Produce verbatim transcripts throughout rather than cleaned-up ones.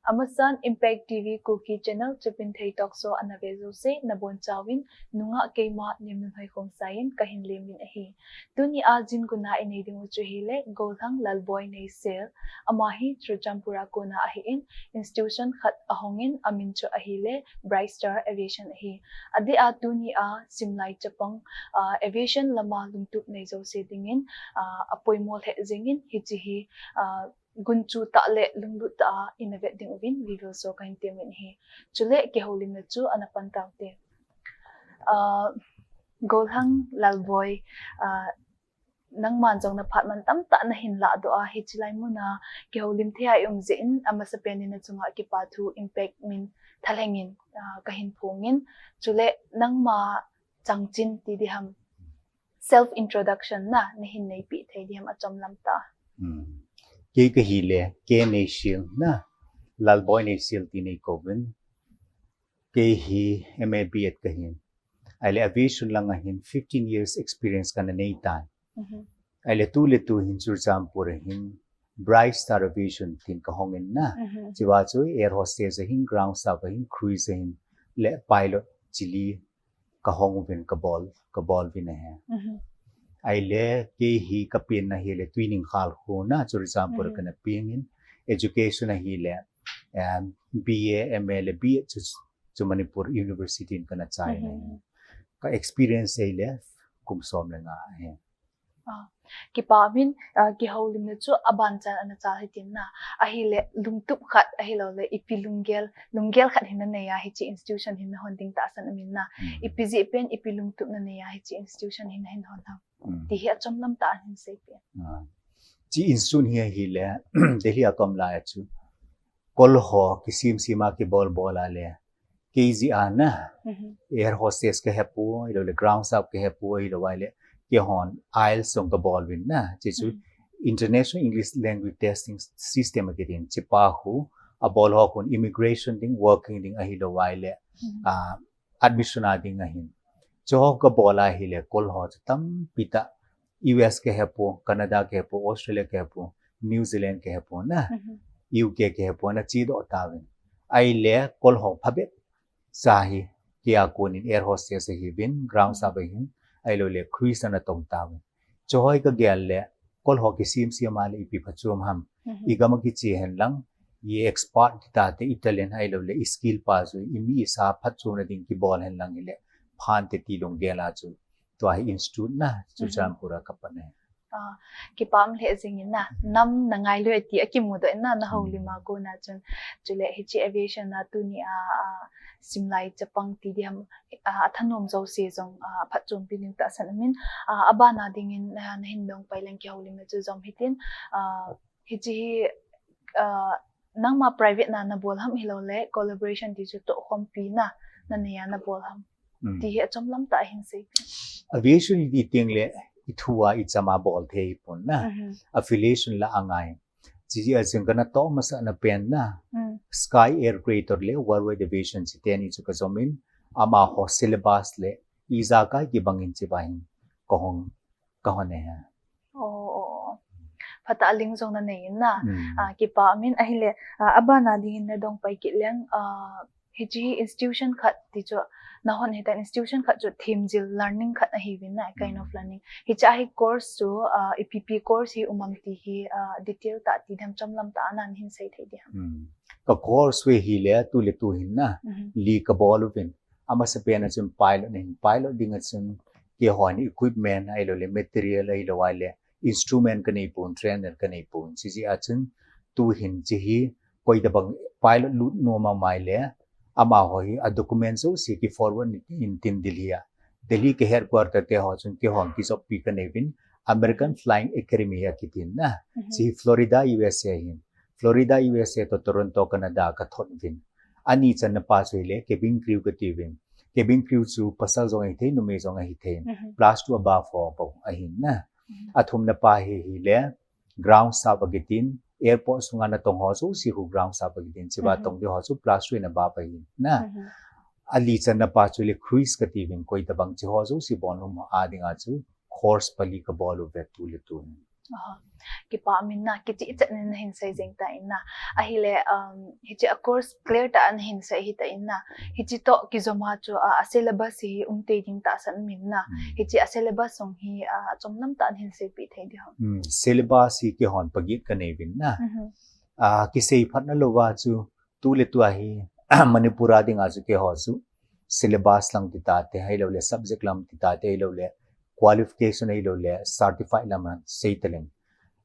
Amasan Impact T V Kuki Channel chupin thei talk show anave jouse nabonchauvin nungah keima Nemnunhoi Khongsai in kahin lemin ahi. Tuni a jingkah a inei ding u chu ahile Golhang Lalboi Neisel, ama hi Churachandpur a kona ahin, institution khat ahongin amin chu ahile Bright Star Aviation ahi. Adeh a tuni a simlai chapang, ah, aviation lama lungtup nei jouse dingin, ah, apoimo lheh jengin hiche hi, ah, gunchu tah le lunglut tah a ina vet ding uvin viewers ho kahin temin ahi. Chule kihoulimna chu ana pan taute. Ah, Golhang Lalboi, ah, nangman jong naphat man tamtah nahin lahdoh a, hiche lai muna kihoulim thei a i um jeh in, amasapen in nachunga kipa thu Impact min thalhengin, ah, kahin phongin. Chule nangma chanchin ti diham, self introduction na, nahin neipeh thei diham achomlam tah a. Hmm. Kei kahile, K Neishil na, Lalboi Neishil tin nei kouvin. Kei hi M A B Ed kahin. Ahile aviation langa hin fifteen years experience kana neitan. Mhm. Ahile tuletu hin Churachandpur a hin Bright Star Aviation tin kahongin na. Mhm. Chua chu air hostess ahin, ground staff ahin, cruise ahin, le pilot chili kahong uvin kabol, kabol uvin ahi. Mhm. Ahile kei hi kapenna hile Twining Khalkho na, Churachandpur a Mhm. kana pengin, education ahile, um, B A, M A le B Ed chu, chu Manipur University in kana chai na Mhm. ahi. Ka experience ahile kum som le nga ahi. Ah, kipa umin, ah, kihoulimna chu abanchan ana chal hitin na. Ahile lungtup khat ahiloule ipi lunggel, lunggel khat hin nanei a hiche institution hin nahon ding tahsan umin na. Hmm. Ipi jeh pen ipi lungtup nanei a hiche institution hin nahin hon ham. Hmm. Ti hi achomlam tah a hin seipeh. Ah. Hiche institution hi ahile, Delhi a kaum lai a chu kol ho kisem sem a kibol bol a le, kei jeh a na, Mhm. air hostess kahepoi, ahiloule ground staff kahepoi, ahilou ahile, keihon IELTS jong kabol uvin na, hiche chu Mhm. International English Language Testing System akitin, hichepa khu, abol ho khun immigration ding, working ding, ahilou ahile, Mhm. ah, admission a ding ahin. Hiche ho kabol a ahile, kol ho chu tampi tah, U S kahepo, Canada kahepo, Australia kahepo, New Zealand kahepo na. Mhm. U K ke he pona chi do tavin. Ai le kol ho phabep sa hi kia kunin air hostess hi vin, ground sa ba hin, ai lo le cruise na tong tavin. Cho hoi ka gel le, kol ho ki sim sim ma le ipi pha chum ham. I gama ki chi hen lang, i expert ti ta te Italian ai lo le i skill pa zu, i mi i sa phat chum na ding ki bol hen lang hi le, phan te ti long gel a chu. Tua hi institute na, chu chan pura ka pa ne. Kipam le zing in na, nam na ngai lo ti a ki mu do in na, na ho li ma go na chun. Chu le hi chi aviation na tu ni a, a, sim lai chapang ti di ham, a, a thanom zo se zong, a, phat chum pi ning ta san amin, a, a ba na ding in, a, na hin dong pai leng ki ho li ma chu zong hi tin, a, hi chi hi, a, nang ma private na na bol ham hi lo le, collaboration ti chu to khom pi na, na ne ya na bol ham. Ti hi a chom lam ta hin sei. Aviation i ting le, i thua i chama bol the i pun na. Affiliation la angai. Chi chi a zing ka na to masa na pen na. Sky Air Creator le Worldwide Aviation chi te ni chu ka zom in. Ama ho syllabus le i za kai ki bang in chi ba hin. Ka hong, ka hon e ha. Oh, oh, oh. Phata a ling zong na nei in na. Kipa amin a hi le, a, a ba na ding in na dong pai ki leng, a, hi chi institution khat ti chu na hon hi ta institution khat chu thim zil learning khat a hi vin na, kind of learning. Hi cha hi course chu, a, I P P course hi umam ti hi, a, detail ta ti dem chom lam ta nan hin sei thei di ham. Ka course we hi le tu le tu hin na, li ka bol u vin. Ama sa pen a chun pilot ning, pilot ding a chun ke hon equipment ai lo le material ai lo ai le instrument ka nei pun, trainer ka nei pun. Chi chi a chun tu hin chi hi koi da bang pilot lut no ma mai le ama ho hi a document zo si ki forward in tin Delhi a. Delhi ke headquarter te ho chun ke hon ki zop pi ka nei vin American Flying Academy a ki tin na. Chi hi Florida U S A hin. Florida U S A to Toronto Canada ka thot vin. Ani chan na pa chu hi le cabin crew ka ti vin. Cabin crew chu pasal zong a hi thei, numei zong a hi thei. Plus two above ho bo a hin na. A thum na pa hi hi le ground staff a ki tin, airport sunga na tong ho chu si hu ground staff a ki tin, chi ba tong di ho chu plus two na ba pa hin na. A li chan na pa chu le cruise ka ti vin koi ta bang chi ho chu si bon um a ding a chu course pali ka bol u ve tu le tu. Aha. Kipa min na, kichi chat na hin sai jeng ta in na. Ahile, um, hichi a course clear ta an hin sai hi ta in na. Hichi to kizoma chu a, a syllabus hi um te ding ta san min na. Hichi a syllabus song hi a chom lam ta an hin sai pi thei di ho. Mm, syllabus hi kihon pagit ka nei vin na. Mhm. Ah, kisei phat na lo va chu tu le tu ahi Manipur a ding a chu kiho chu syllabus lang ti ta te, hai lo le subject lam ti ta te, hai lo le qualification, hai lo le certified lam an sei ta leng.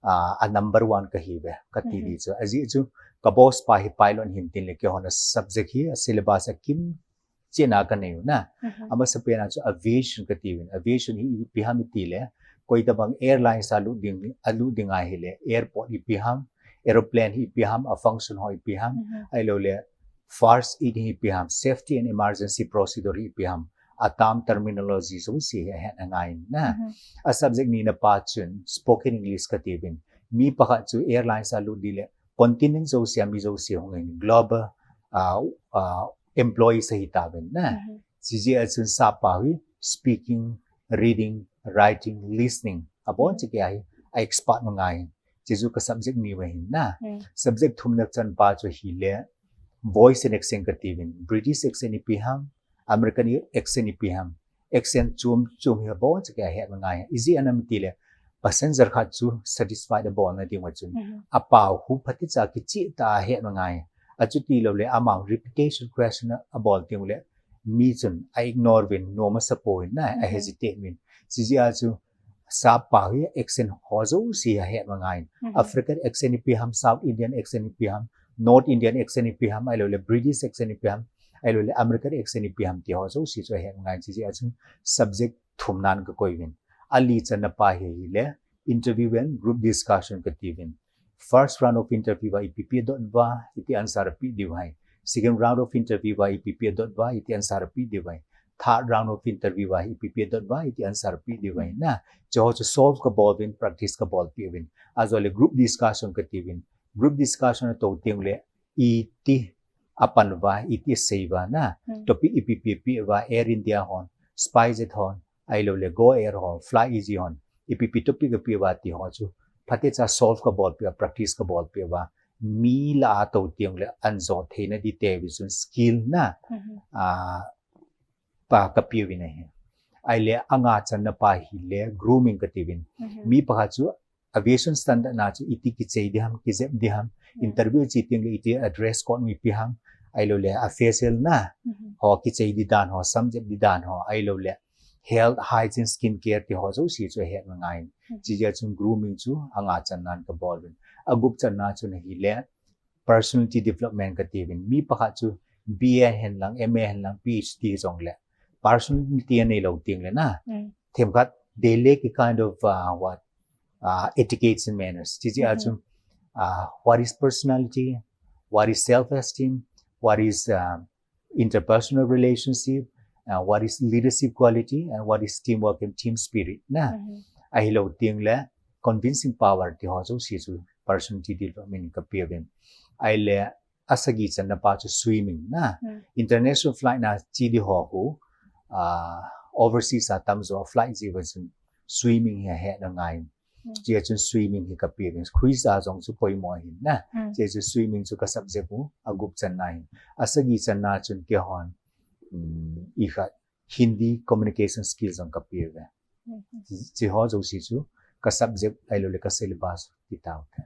Ah, a number one ka hi ve ka ti di chu. Aji chu ka boss pa hi pilot hin tin le kihon a subject hi a syllabus a kim chena ka nei u na. Mhm. Ama sa pena chu aviation ka ti vin. Aviation hi ipi ham i ti le, koi ta bang airlines a lu ding, a lu ding a hi le, airport ipi ham, aeroplane hi ipi ham, a function ho ipi ham, Mhm. hai lo le first aid hi ipi ham, safety and emergency procedure hi ipi ham, a term terminology so si he he na ngai na. Mhm. A subject ni na pa chun spoken English ka ti vin. Mi pakhat chu airlines a lu di le continent so si a mi so si hong in global, ah, ah, employee sa hi ta vin na. Mhm. Siji a chun sa pa hi speaking, reading, writing, listening. A bon chi ke ahi, a expert ma ngai. Siju ka subject ni wa hin na. Mm. Subject thum na chan pa chu hi le voice and accent ka ti vin. British accent ipi ham, American accent ipi ham. Accent chum chum hi a bon chi ke ahi ma ngai. Iji anam ti le passenger khat chu satisfied a bol na ding wa chun. Mhm. A pau hu phati cha kichi ta he ma ngai. A chu ti lo le amount repetition question a bol ting le mi chun a ignore vin no ma sa po na a Mhm. hesitate vin. Siji a chu sa pa hi accent ho zo si a he ma ngai. Mhm. African accent ipi ham, South Indian accent ipi ham, North Indian accent ipi ham, ai lo le British accent ipi ham, ai lo le American accent ipi ham ti ho zo si chu a he ma ngai. Siji a chu subject thum nan ka koi vin. A li chan na pa hi le interview and group discussion ka ti vin. First round of interview va ipi pi dot va iti answer pi di vai. Second round of interview va ipi pi dot va iti answer pi di vai. Third round of interview va ipi pi dot va iti answer pi di vai na. Cho chu solve ka bol vin, practice ka bol pi vin. As well group discussion ka ti vin. Group discussion to ting le iti apan va iti sei va na. Mm. Topic ipi pi pi va Air India hon, SpiceJet hon, ai lo le Go Air hon, Fly Easy hon. ipi pi topic ka pi ba ti ho chu phate cha solve ka bol pi, practice ka bol pi ba, mi la a to tiang le an zo thei na di te bi chun skill na pa ka pi wi na hi. Ai le anga chan na pa hi le grooming ka ti win. Mi pa chu aviation standard na chu iti ki chei di ham, ki zep di ham, interview chi tiang le iti address kon mi pi ham, ai lo le a facial na ho ki chei di dan ho, sam zep di dan ho, ai lo le health, hygiene, skin care ti ho zo si chu he na ngai. Chi ja chun grooming chu anga chan nan ka bol win. A gup chan na chu na hi le personality development ka ti win. Mi pa kha chu B A hen lang, M A hen lang, P H D zong le personality nei lo tiang le na. Them khat they lack a kind of uh, what uh, etiquettes and manners. Chi chi a chu uh, what is personality, what is self-esteem, what is uh, interpersonal relationship, uh, what is leadership quality, and what is teamwork and team spirit na. Ai lo tiang le convincing power ti ho zo si chu personality development ka pi win. Ai le a sagi chan na pa chu swimming na. International flight na chi di ho hu uh, overseas a tam zo flight ji win chun swimming he he na ngai. Chia chun swimming hi ka pi win. Cruise a zong chu poimo hin na. Chia chu swimming chu ka subject u a gup chan na hin. A sagi chan na chun ke hon i kha Hindi communication skills zong ka pi win. Chi ho zo si chu ka subject ai lo le ka syllabus ti tau ka.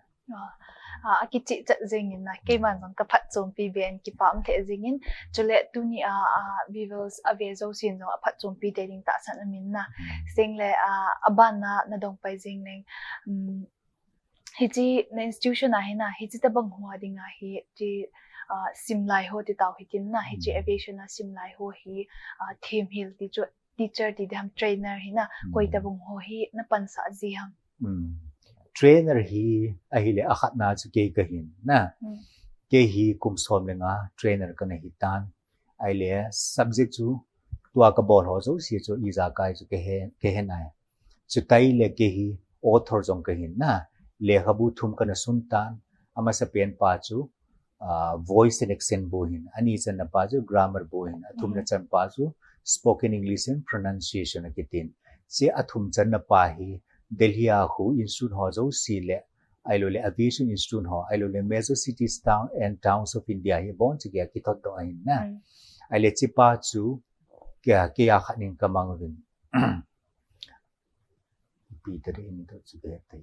A kichi chat zingin na kei man zong ka phat chom pi ben ki pam the zingin chule tuni a viewers a ve zo sin zong a phat chom pi te ding ta san amin na. Sing le a ban na na dong pai zing leng hichi na institution a hina hichi ta bang hua ding a hi chi sim lai ho ti tau hi tin na hichi aviation a sim lai ho hi them hil ti chu teacher ti dam trainer hina koi ta bang ho hi na pan sa zi ham. Trainer hi a hi le a khat na chu kei ka hin na. Kei hi kum som le nga trainer ka na hi tan. Ai le subject chu tua ka bol ho zo si chu i za kai chu ke he ke he nai. Chu tai le ke hi author zong ka hin na. Le kha bu thum ka na sun tan. Ama sa pen pa chu uh, voice and accent bu hin. Ani chan na pa chu grammar bu hin. A thum na chan pa chu spoken English and pronunciation a kitin. Si a thum chan na pa hi Delhi a khu institute ho jouse le, ahilou le aviation institute ho, ahilou le major cities town and towns of India hi abon chauh a kithot doh ahin na. Ahile chipa chu kei a, kei a khat in kamang uvin. Ipi tah ding in tu chu be tai.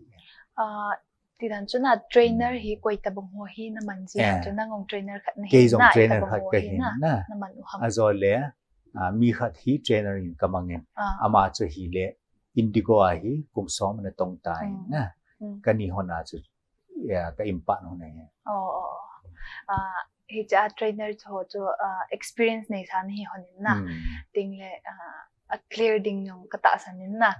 Ah, tidan chu na trainer hi koi tabang ho hi naman ji ha chu nangong trainer khat nahin. Kei jong trainer khat kahin na. Naman u ham. Ajole, ah, mi khat hi trainer in kamang in. Ama chu hile Indigo a hi kum som natong tan na. Kani hon a chu, ya, ka impan hon ahi. Oh, oh. Ah, hiche a trainer chu, chu, ah, experience neisa nahi hon in na. Tin le, ah, a clear ding jong katahsan in na.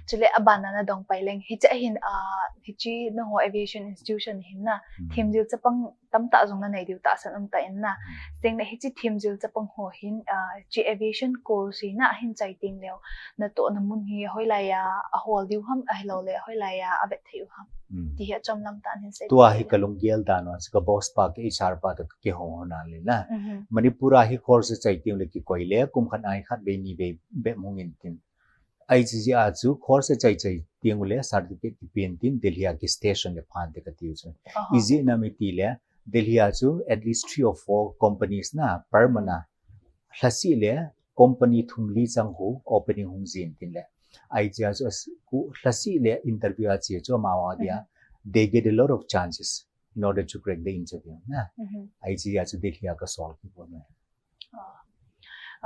Chule abana nadong pai leng. Hiche hin, ah, hiche nangho aviation institution hin na. Themjil chapang tamtah jong nanei diu tahsan um tan na. Tin le hiche themjil chapang ho hin, ah, hiche aviation course hi na ahin chai teng leu natohna mun hi hoilai a ahol diu ham, ahilou le hoilai a avet thei u ham. Ti hi achomlam tah in hin sei. Tua hi kalunggel dan u, ka boss pa, ka H R pa toh kakihou hon a le na. Manipur a hi course chai teng le kikoi le, kum khat a hi khat vei ni vei bep hung in tin. Ahijeh a chu course chai chai teng u le certificate kipen tin Delhi a kistation le phan te kati u chu. Ijeh inem itile Delhi a chu at least three or four companies na permanent lhasih le company thum li chang khu opening hung jin tin le. Ahijeh a chu as-, khu lhasih le interview a che chu amavang dia, they get a lot of chances in order to crack the interview na. Ahijeh a chu Delhi a kasol kibol e.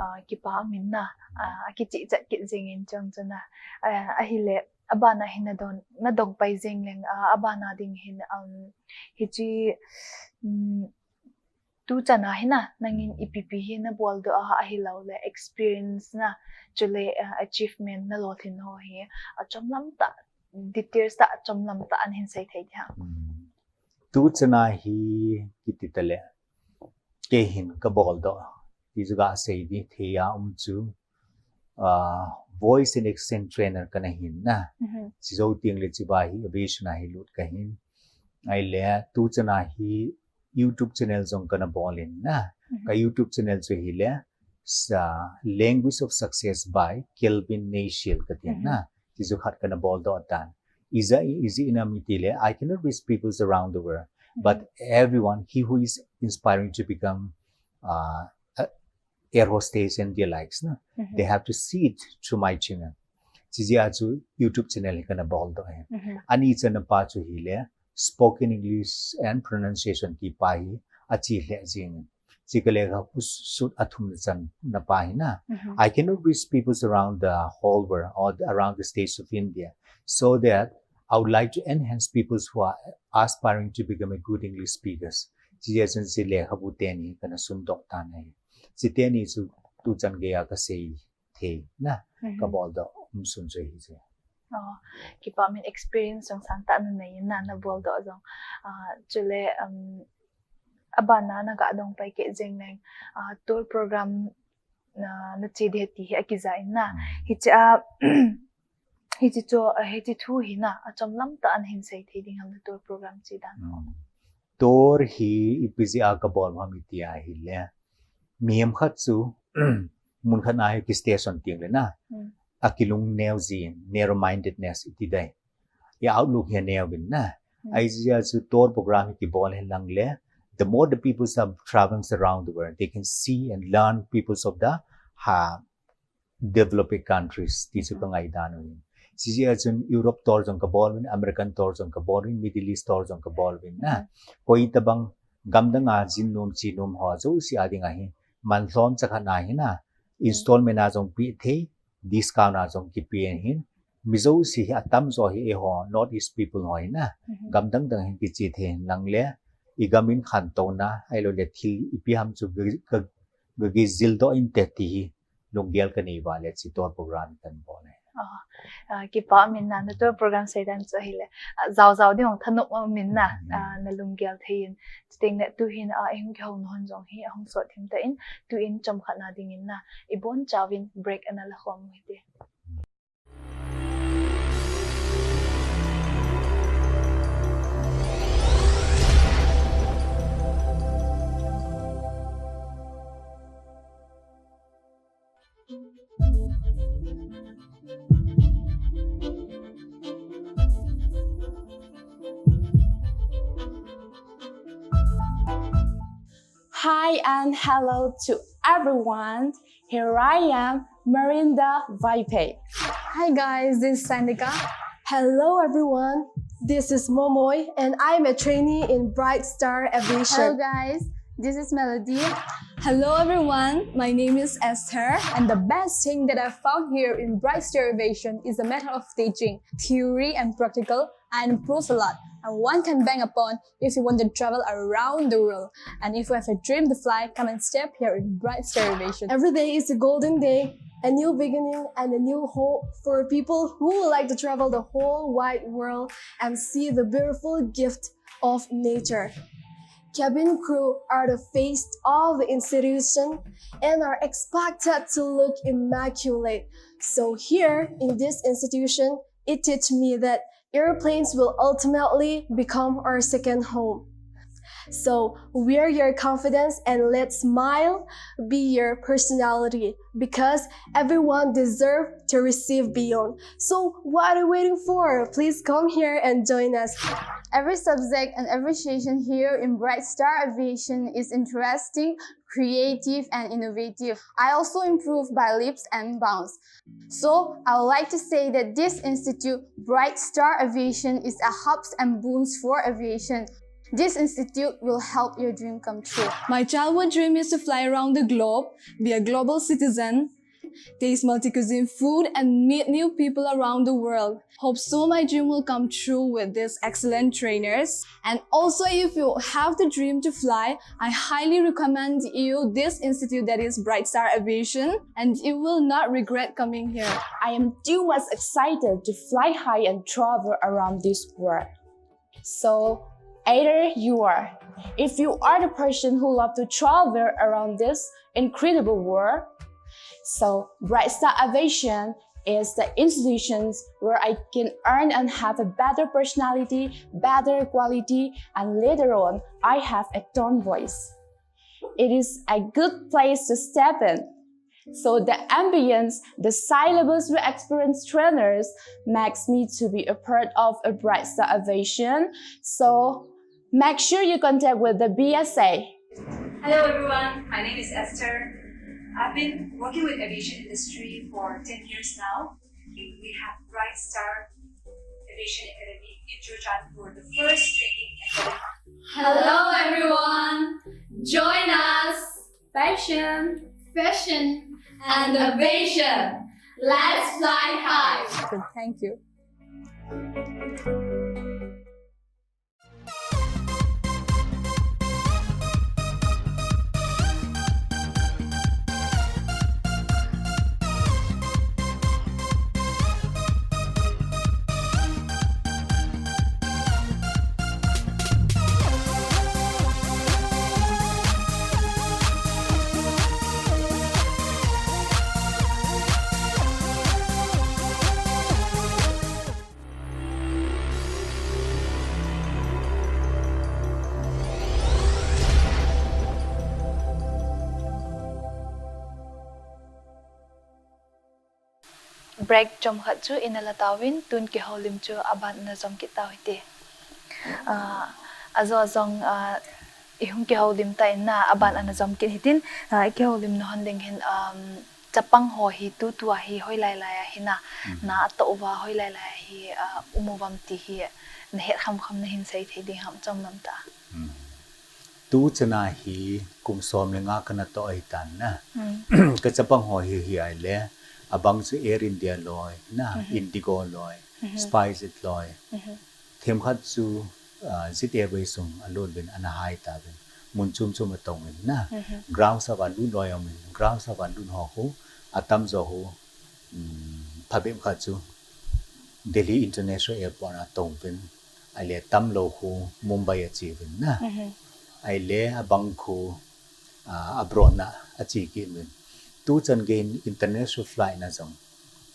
Ah, kipa um in na, ah, akichihchet kit jing in chong chu na. Ah, ahile, abana hin nadong, nadong pai jing leng, ah, abana ding hin, um, hiche, um, tuchan a hin na, nangin ipi ipi hi nabol doh a, ahilou le experience na, chule, ah, achievement nalolhin ho hi, achomlam tah, details tah, achomlam tah in hin sei thei diam. Tuchan a hi kiti tale, kei hin kabol doh ti chu gasei di thei a um chu, ah, voice and accent trainer kana hin na. Chujou teng le chibai hi aviation a hi lut kahin. Ahile tuchan a hi YouTube channel jong kana bol in na. Ka YouTube channel chu hile, sa Language of Success by Kelvin Neishil kati na. Tichu khat kana boldoh tan. Iza, iza ina mi tile, I cannot reach peoples around the world, but everyone, he who is inspiring to become, uh, a air hostess and the likes, na, they have to see it through my channel. Chijia chu YouTube channel hi kana boldoh e. Ani chana pa chu hile, spoken English and pronunciation kipa hi achi le jing. Chi ka lekhabu sut athum na chan na pa hi na. I cannot reach peoples around the whole world or around the states of India. So that I would like to enhance peoples who are aspiring to become a good English speakers. Chijia chun chi lekhabu teni kana sundoh tan e. Chi teni chu tuchan geiya kasei thei na, kaboldoh um sun chu hi chu. Oh, kipa min, experience jong sangtah na nei na, naboldoh jong. Ah, chule, um, abana naga dong pai kit jeng leng, ah, tour program na, nache ding ti hi akija in na. Hiche a, hiche chu, ah, hiche thu hi na, achomlam tah a nahin sei thei ding ham, na tour program che dan. Tour hi ipi jeh a kabol ham iti ahile, mihem khat chu mun khat na hi kistation teng le na, akilung neo jin, narrow mindedness iti dai. I outlook hi aneo vin na. Ahijeh chu tour program hi kibol hen lang le, the more the peoples are traveling around the world, they can see and learn peoples of the, ha, developing countries, ti chu ka ngaidan u ahi. Chijeh chun Europe tour jong kabol uvin, American tour jong kabol uvin, Middle East tour jong kabol uvin na. Koi tabang gamdang a jin nom che nom ho jouse a ding ahi, manlhom chakhat na hi na, installment a jong pe thei, discount a jong kipe ahin, mi jouse hi atamjo hi eiho North East people ho hi na, gamdang dang hin kiche thei lang le, igam in khantouna, ahilou le thil ipi ham chu ga, ga, ga kijildoh inte ti hi lunggel kanei uva le chi tour program hi kabol e. Ah, ah, kipa min na, na tour program sei dan chu ahile, ah, jao jao ding hung thanop min na, ah, nalunggel thei in. Chuteng le tuhin, ah, ihung kihou nahon jong hi ahung sot thim tan, tuin chomkhat na dingin na, ibon chauvin break ana la khom u hite. Hi and hello to everyone. Here I am, Marinda Vaipe. Hi guys, this is Sandika. Hello everyone, this is Momoi and I'm a trainee in Bright Star Aviation. Hello guys, this is Melody. Hello everyone, my name is Esther. And the best thing that I found here in Bright Star Aviation is the method of teaching, theory and practical, and improves a lot. And one can bank upon if you want to travel around the world. And if you have a dream to fly, come and step here in Bright Star Aviation. Every day is a golden day, a new beginning and a new hope for people who like to travel the whole wide world and see the beautiful gift of nature. Cabin crew are the face of the institution and are expected to look immaculate. So here in this institution, it teach me that airplanes will ultimately become our second home. So wear your confidence and let smile be your personality, because everyone deserves to receive beyond. So what are you waiting for? Please come here and join us. Every subject and every session here in Bright Star Aviation is interesting, creative, and innovative. I also improve by leaps and bounds. So I would like to say that this institute, Bright Star Aviation, is a hubs and boons for aviation. This institute will help your dream come true. My childhood dream is to fly around the globe, be a global citizen, taste multi-cuisine food, and meet new people around the world. Hope so my dream will come true with these excellent trainers. And also, if you have the dream to fly, I highly recommend you this institute, that is Bright Star Aviation, and you will not regret coming here. I am too much excited to fly high and travel around this world. So, either you are, if you are the person who love to travel around this incredible world, so Bright Star Aviation is the institutions where I can earn and have a better personality, better quality, and later on, I have a tone voice. It is a good place to step in. So the ambience, the syllabus with experienced trainers makes me to be a part of a Bright Star Aviation. So make sure you contact with the B S A. Hello everyone, my name is Esther. I've been working with aviation industry for ten years now. We have Bright Star Aviation Academy in Churachandpur, the first training academy. Hello everyone, join us. Passion, fashion, and innovation. Let's fly high. Thank you. Break chomkhat chu eina la tauvin, tun kihoulim chu aban ana zom kit tau hite. Ah, ajo jong, ah, ihung kihoulim ta in na, aban ana zom kit hitin, ah, kihoulimna hon ding hin, um, chapang ho hi tutua hi hoilai lai a hina, na atoh uva hoilai lai a hi, ah, um uvam ti hi nahet khamkham nahin sei thei ding ham chomlam ta. Tuchan a hi kum som le nga kana toh ahitan na. Ka chapang ho hi hi ahile, abang chu Air India loi na, Indigo loi, SpiceJet loi. Themkhat chu, ah, Jet Airways sung alutuvin ana hai tauvin. Mun chom chom a tongin na. Ground staff a lut loi aumin, ground staff a lut ho khu, atamjo khu, um, phabep khat chu Delhi International Airport a tonguvin. Ahile tamlou khu Mumbai a cheuvin na. Ahile abang khu, ah, abroad na ache kit uvin. Tuchan gei hin international flight na jong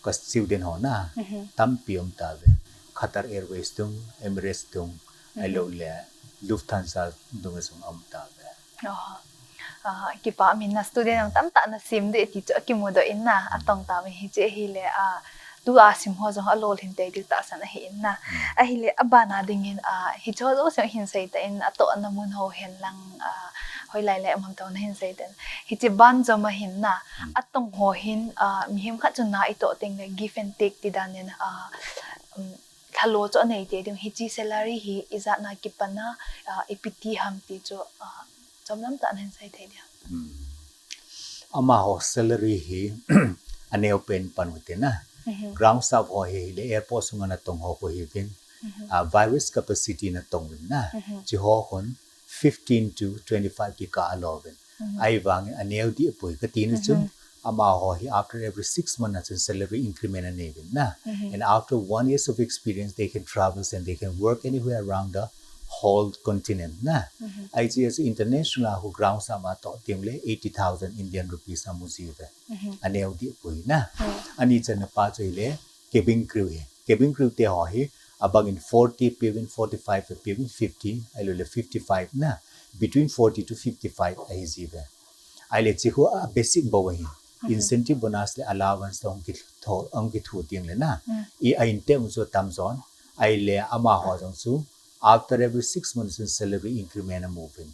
ka student ho na tampi um tauve. Qatar Airways tung, Emirates tung, ahiloule Lufthansa tung a jong um tauve. Ah, kipah umin na, student jong tamtah na sem ding ti chu akimudoh in na, atong tauvin hiche ahile, ah, tua sim ho jong alolhin tei diu tahsan ahi in na. Ahile abana dingin, ah, hiche ho jouse hin sei tan, atohna mun ho hen lang, ah, Hoilai le amam tawh na hin sei den. Hichi ban zom a hin na, atong ho hin, ah, mihem khat chu na i toh teng le give and take ti dan in, ah, um, thalo chu anei te ding. Hichi salary hi ijat na kipan a, ah, ipi ti ham ti chu, ah, chomlam tah na hin sei thei dia. Amaho salary hi aneo pen pan u te na. Ground staff ho hi le airport sunga na tong ho khu hi vin. Ah, various capacity na tong vin na. Chi ho khun fifteen to twenty-five ki ka alo vin. Ai vang aneo di pui ka ti ni chu. Amaho hi after every six months na chun salary increment anei vin na. And after one years of experience, they can travel and they can work anywhere around the whole continent na. Ai chi chu international khu ground staff a toh teng le eighty thousand Indian rupees amu ji ve. Aneo di pui na. Ani chan na pa chu le cabin crew hi. Cabin crew te ho hi abang in forty, pe vin forty-five, pe vin fifty, ai lo le fifty-five na. Between forty to fifty-five ahi ji ve. Ai le chi khu a basic bo hi. Incentive bonus le allowance tong ki tho, ang ki thu tiang le na. I a in te chu tam zon. Ai le amaho jong chu after every six months in salary increment amu vin.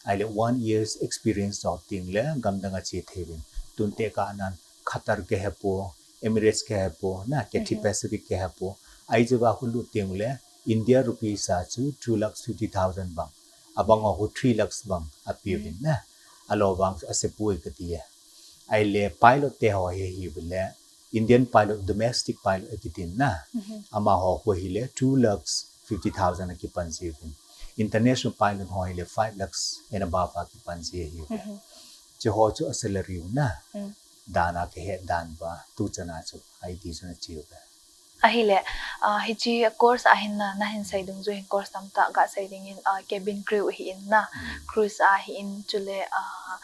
Ai le one year's experience tong tiang le gamdang a chi thei vin. Tun te ka nan Qatar ke he po, Emirates ke he po, na Cathay Pacific ke he po. Ai chu va khu lu tiang le India rupees a chu two lakhs fifty thousand bang. Abang ho three lakhs bang a pe vin na. Alo vang a se pui ka ti ya. Ai le pilot te ho he hi vin le Indian pilot, domestic pilot a ki tin na. Amaho khu hi le two lakhs fifty thousand a ki pan ji vin. International pilot ho hi le five lakhs and above a ki pan ji hi vin. Chi ho chu a salary u na. Dan a ke he dan ba tu chan a chu ai ti chu na chi u ba. Ahi le, ah, hichi course a hin na, na hin sei dung chu hin course tam tah ga sei ding in, ah, cabin crew hi in na, cruise a hi in chu le, ah,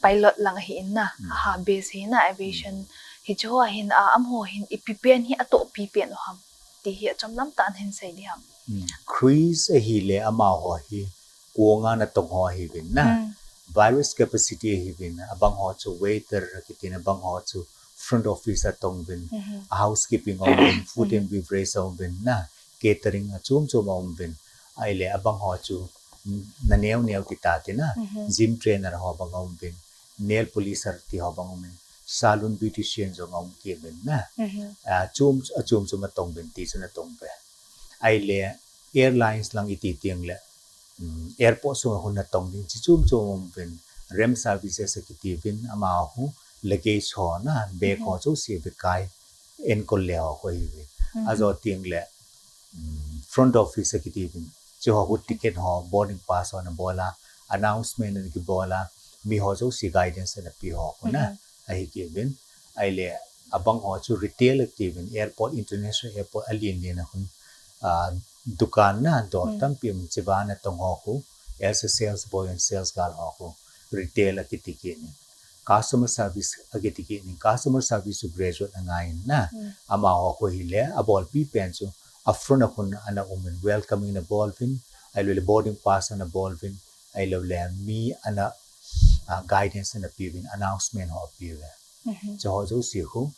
pilot lang hi in na, ha base hi na, aviation hi chu a hin, ah, amaho hin ipi pen hi a toh pi pen u ham ti hi a chomlam tah na hin sei di ham. Cruise ahi le amaho hi kuang a na tong ho hi vin na. Various capacity hi vin, abang ho chu waiter ki tin, abang ho chu front office a tong vin, housekeeping a um vin, food and beverage a um vin na, catering a chum chum a um vin. Ai le abang ho chu naneu neu ti ta tina, gym trainer ho bang om bin, nail polisher ti ho bang om bin, salon beautician jong om kit bin na. Achom achom chu natong bin ti chu natong be. Ahile airlines lang iti teng le, um, airport sunga hung natong ding chi chom chom um bin, ramp services akiti bin amaho, luggage ho na, bag ho chu si be kai, enkol le ho ko hi bin. Ajo teng le, um, front office akiti bin, chi ho ko ticket ho, boarding pass ho nabol a, announcement ana kibol a, mi ho chu si guidance ana pe ho ko na, ahi kit bin. Ahile abang ho chu retail akiti bin, airport, international airport alen alen a hung, ah, dukan na dor tampi um chiba natong ho ko, as a sales boy and sales girl ho ko, retail akiti kit in. Customer service akiti kit in, customer service chu graduate angai in na. Amaho ko hile abolpi pen chu, a front a hung ana um in, welcoming nabol bin, ahilou le boarding pass nabol bin, ahilou le mi ana, ah, guidance ana pe bin, announcement ho pe ve. Chu ho jouse khu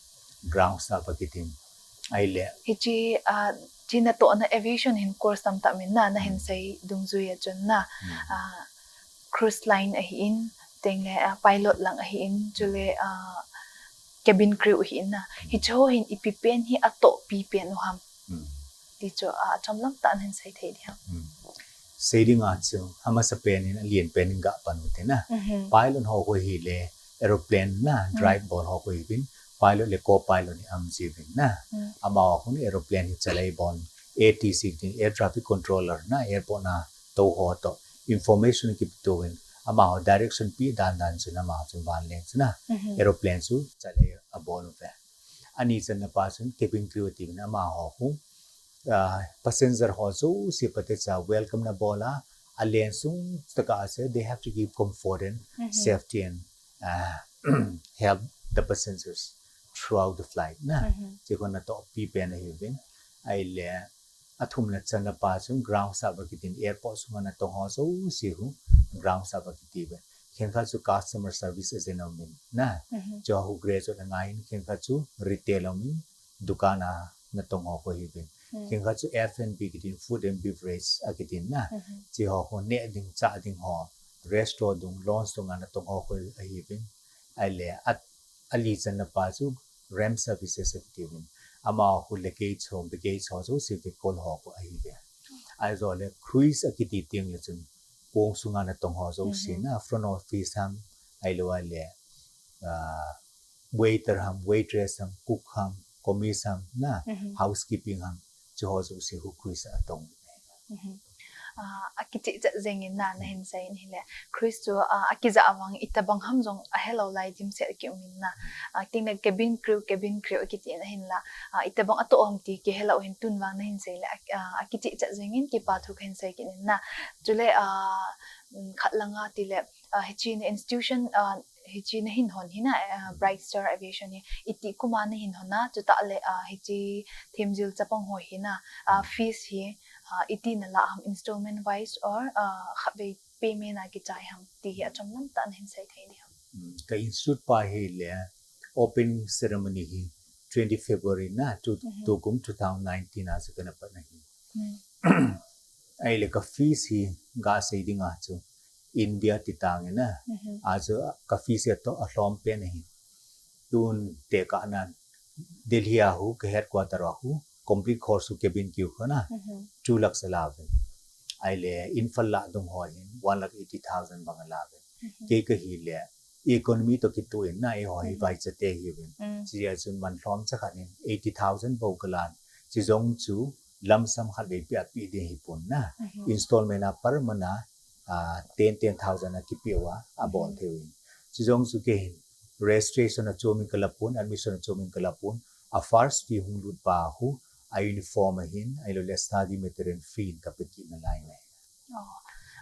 ground staff akitin. Ahile hiche, ah, chi natohna aviation hin course tamtah um in na, nahin sei dungjui a chun na, ah, cruise line ahin, teng le, ah, pilot lang ahin, chule, ah, cabin crew ahin na. Hiche ho hin ipi pen hi atohpi pen u ham ti chu, ah, achomlam tah in hin sei thei ding ham? Sei ding a chu, amasa pen in, alen pen in ga pan u te na. Pilot ho ko hile aeroplane na drive bol ho ko hi bin, pilot le co-pilot ni um ji bin na. Amaho khun aeroplane hi chalai bon, A T C tin, air traffic controller na, airport na tou ho toh information kipe to in, amaho direction pe dan dan chun amaho chun van leng chun na aeroplane chu chalai abol u ve. Ani channa pa chun cabin crew ti bin, amaho khu, ah, passenger ho jouse pate cha welcome nabol a, alen sung tah a ase, they have to give comfort and safety and, ah, help the passengers throughout the flight na. Chi khu natohpi pen ahi bin. Ahile athumna channa pa chun ground staff akitin, airport sunga natong ho jouse khu ground staff akiti ve. Khenkhat chu customer service agent um in na. Chu ho graduate angai in, khenkhat chu retail um in, dukan a natong ho ko hi bin. Tingkha chu F and B kitin, food and beverage akitin na. Chi ho khu neh ding chah ding ho, restaurant dung, lounge dung ana tong ho khu ahiuvin. Ahile at ali channa pa chu ramp services akitin. Ama khu luggage ho, baggage ho chu si vehicle ho khu ahiuve. Ajo le cruise akiti ting le chun kong sunga natong ho jouse na, front office ham, ahilou le uh, waiter ham, waitress ham, cook ham, commis ham na, housekeeping ham, chi ho jouse khu cruise atong. Uh, akichih chat jengin na, nahin seiyin hile. Cruise chu uh, akija avang itabang ham jong ahelou lai dimset kium in na. Uh, tingle cabin crew, cabin crew akitin ahinla. Uh, itabang atoh ham ti kihelou hin tun vang nahin sei le. Uh, akichih chat jengin kipa thu kahin sei kit in na. Chule uh, khat langa tile uh, hiche na institution uh, hiche nahin hon hi na uh, Bright Star Aviation hi iti kuma nahin hon na, chutah le uh, hiche themjil chapang ho hi na, uh, fees hi uh, iti nalah ham, installment wise or uh, khatvei payment a kichai ham ti hi achom lam tah nahin sei thei diham? Ka institute pa hile opening ceremony hi twenty February na, tu, tukum two thousand nineteen a chu kana pat na hi. Ahile ka fees hi gasei dinga chu India ti tang in na. Achu ka fees hi atoh alhom pen ahi. Tun tekah nan Delhi a khu, ka headquarter a khu, complete course khu cabin crew khu na, two lakhs alauvin. Ahile Imphal lah dung ho hin one lakh eighty thousand bang alauvin. Kei kahile economy toh kitoh in na, eiho hi vaichate hiuvin. Chujeh chun man lhomcha khat in eighty thousand bou kalan. Chijong chu lump sum khatvei pia pe ding hipon na. Installment a per month a uh, ten, ten thousand a kipeuva abol thei uvin. Chijong chu kei hin registration achom in kala pon, admission achom in kala pon, a first fee hung lut pa khu a uniform ahin, ahilou le study material free in kape kit nalai na. Oh,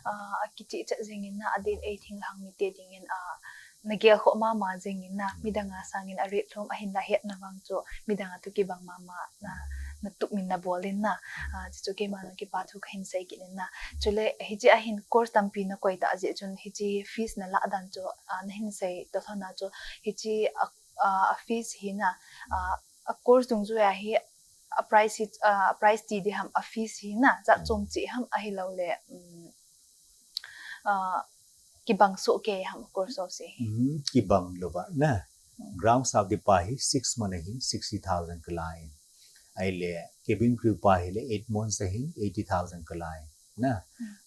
uh, akichih chat jengin na, adin ei thinglhang mite dingin uh, nagel khoh mama jengin na, midang a sangin aret lhom ahinla hetna vang chu midang a toh kibang mama na, natup min nabol in na. Uh, chuchu keima jong kipa thu kahin sei kit in na. Chule hiche a hin course tampi nakoi tah jeh chun hiche fees nalah dan chu uh, nahin sei toh lhon a chu hiche uh, uh, fees hi na, uh, a course dungjui a hi A price hi, uh, a price ti di ham, a fees hi na, za chom chi ham ahilou le, um, uh, kibang so ke ham course ho si. Hmm, kibang lou ba na. Ground staff di pa hi six month ahin sixty thousand kalai. Ahile cabin crew pa hi le eight months ahin eighty thousand kalai. Na.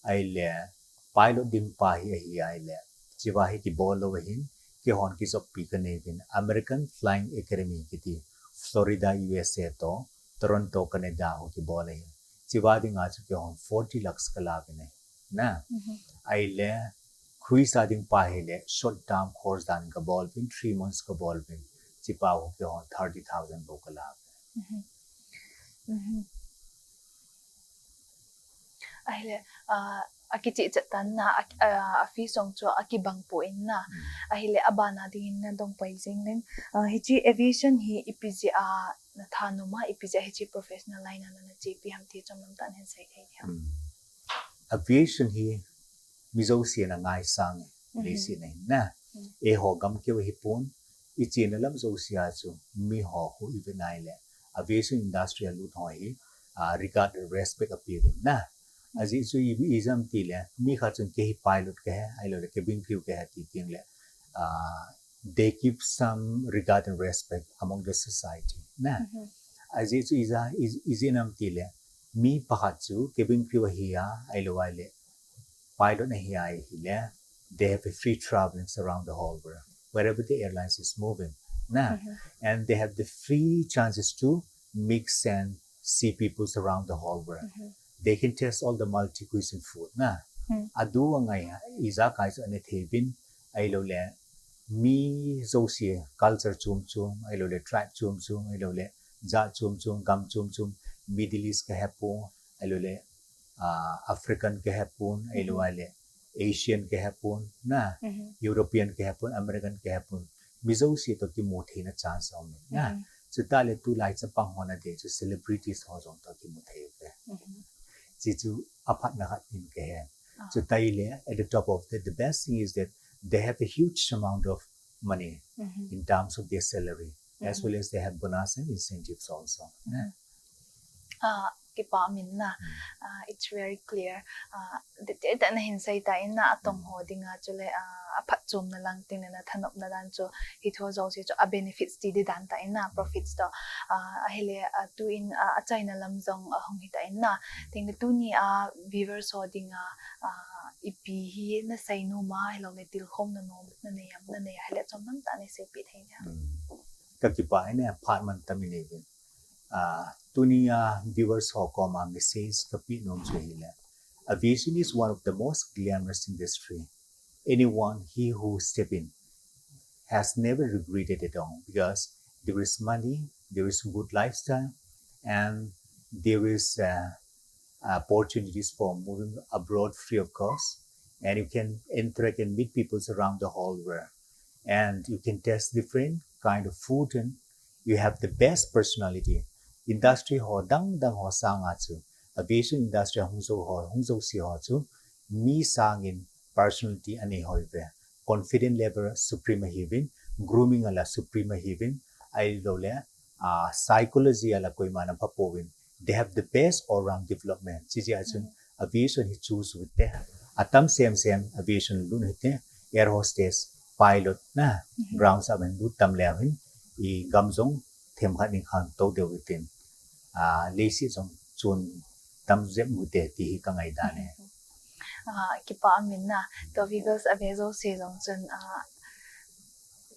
Ahile pilot ding pa hi ahi ahile. Chiva hi kibol lou ahin, kihon kijop pi kanei bin American Flying Academy kiti Florida U S A to Toronto Canada ho kibol ahin. Chiva ding a chu kihon forty lakhs kala bin ahi. Na. Ahile khui sa ding pa hi le short term course dan kabol bin, three months kabol bin. Chipa ho kihon thirty thousand bo kala bin. Ahile, uh, a kichi chat tan na, a, uh, a fees jong chu a kibang po in na. Ahile, a bana ding in na dong pai jing len. Uh, hichi aviation hi ipi jeh a na thanom a, ipi jeh a hichi professional line a na, na chepi ham ti chom lam tan hin sei thei ham. Aviation hi mi jouse na ngaisang e, leiset a hin na. Eiho gamkeu hi pon, i chena lam jouse a chu, mi ho khu i ve nai le, aviation industry a lut ho hi, uh, regard and respect a pe uvin na. Ajeh chu i, i jam ti le, mi khat chun kei hi pilot kahi, ahilou le cabin crew kahi ti teng le, uh, they give some regard and respect among the society. Na. Ajeh chu i ja, i, i jeh nam ti le, mi pakhat chu cabin crew ahi a, ahilou ahile, pilot ahi a ahile, they have a free travelings around the whole world, wherever the airlines is moving. Na. And they have the free chances to mix and see peoples around the whole world. They can taste all the multi-cuisine food. Na. Adu angai a, i ja kai chu ana thei bin, ahilou le, mi jouse culture chom chom, ahilou le tribe chom chom, ahilou le jat chom chom, gam chom chom, Middle East kahe pon, ahilou le, uh, African kahe pon, ahilou ahile Asian kahe pon, na, European kahe pon, American kahe pon. Mi jouse to kimu theina chance aum in, na. Chuta le tulai chapang ho na de chu celebrities ho jong to kimu thei ve. Chi chu aphatna khat in kahe. Chuta le, at the top of that, the best thing is that they have a huge amount of money in terms of their salary, as well as they have bonus and incentives also. Na. Ah, kipa min na. Ah, it's very clear. Ah, detail ta na hin sei ta in na atong ho dinga chule, ah, aphat chom na lang ting na thanop na dan chu hi tho zo si chu a benefits ti di dan ta in na profits to. Ah, ahile, ah, tu in, ah, a China lam zong, ah, hong hi ta in na. Ting na tu ni a viewers ho dinga, ah, ipi hi na sei nom a, hi lo le til khom na nom na nei am na nei a, hi le chom nam ta na sei pi thei nia. Ka kipa ina phat man tami nei vin. Ah, tunia viewers ho koma message ka pi nom chu hi le. Aviation is one of the most glamorous industry. Anyone he who step in has never regretted at all because there is money, there is good lifestyle, and there is uh, opportunities for moving abroad free of cost. And you can interact and meet people around the whole world. And you can taste different kind of food and you have the best personality. Industry ho dang dang ho sanga chu aviation industry hung zo ho hung zo si ho chu mi sangin personality anei ho ve. Confident level supreme hi vin, grooming ala supreme hi vin, ai lo le, ah, psychology ala koima na phapo vin. They have the best all-round development. Chi chi a chun aviation hi choose with te. Atam sem sem aviation lun hi te. Air hostess, pilot na, ground sa men lut tam le hin. I gam zong them khat ning khang to de within. Ah, lei si zong chun tam zep mu te ti hi ka ngai dan e. Ah, kipa min na. To viewers a ve zo se zong chun, ah,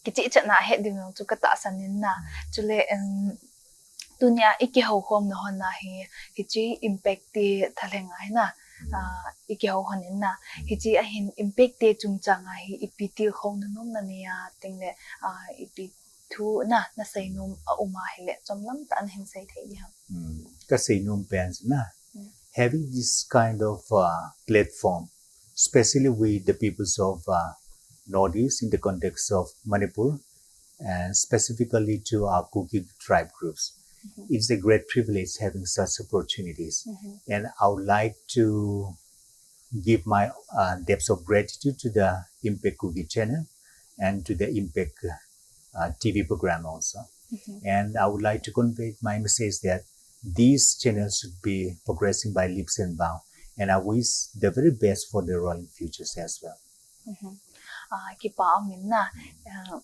kichi chat na he ding zong chu ka ta san in na. Chule, em, tunia i kiho khom na hon na hi, hi chi impact ti thaleng ai na. Ah, i kiho hon in na. Hi chi a hin impact ti chung chang a hi ipi til khom na nom na nei a ting le, ah, ipi thu na na sei nom a um a hi le chom lam ta na hin sei thei di ham. Mm. Ka sei nom pen na. Having this kind of uh, platform, especially with the peoples of uh, Northeast in the context of Manipur, and specifically to our Kuki tribe groups. It's a great privilege having such opportunities. And I would like to give my uh, depths of gratitude to the Impact Kuki channel and to the Impact uh, T V program also. And I would like to convey my message that This channel should be progressing by leaps and bounds, and I wish the very best for the rolling futures as well. Mhm. Ah, kipa amin na. Ah,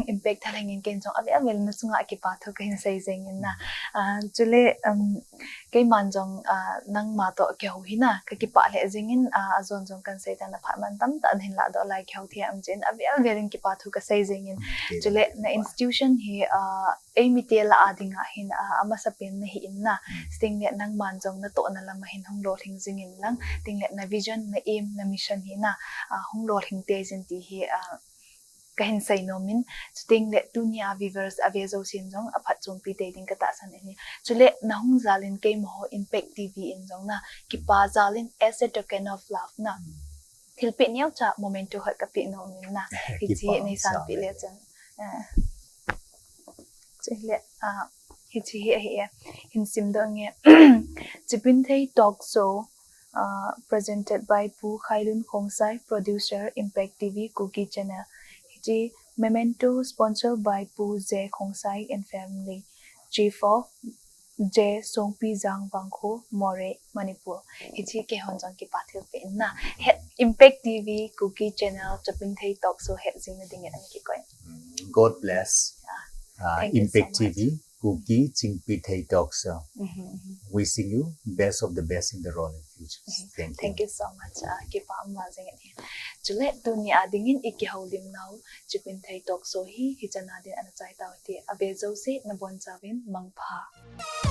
impact thalengin ken jong avel avel na sunga kipa thu kahin sei jengin na. Ah, chule, um, keiman jong, ah, nangma to kihou hi na, ka kipa le jengin, ah, ajon jong kan sei ta na phat man tamtah nahin ladoh lai kihou thei am jeh in avel avel in kipa thu ka sei jengin. Chule na institution hi, ah, eimite lah a dinga hin, ah, amasapen nahi in na. Chuteng le nangman jong natohna lam a hin hung lolhing jingin lang. Chuteng le na vision, na aim, na mission hi na, ah, hung lolhing tei jin ti hi, ah, kahin sei nom in. Chuteng le tuni a viewers ave jousen jong aphatchompi tei ding ka tahsan in. Chule na hung jal in keima ho Impact T V in jong na kipa jal in as a token of love na thilpeh neocha memento khat ka peh nom in na. Hiche hi nei sanpeh le chun. Ah. Chule, ah, hiche hi ahi e. Hin simdoh inge. Chipinthei Talk Show, ah, presented by Pu Khailun Khongsai, producer, Impact T V, Kuki Channel. Hiche memento sponsored by Pu J Khongsai and family, Chief of J Songpi Jang Vangkho, Moreh, Manipur. Hiche keihon jong kipa thilpeh in na. Impact T V, Kuki Channel, Chipinthei Talk Show het jing na dingin ana kikoi. God bless. Uh, Impact T V, Kuki Chingpithei Talk Show. Wishing you best of the best in the rolling futures. Thank you. Thank you so much. Ah, kipa um jengin. Chule tuni a dingin i kihoulim nau Chipinthei Talk Show hi hichan a din ana chai tau hite. Ave jouse nabonchauvin mangpha.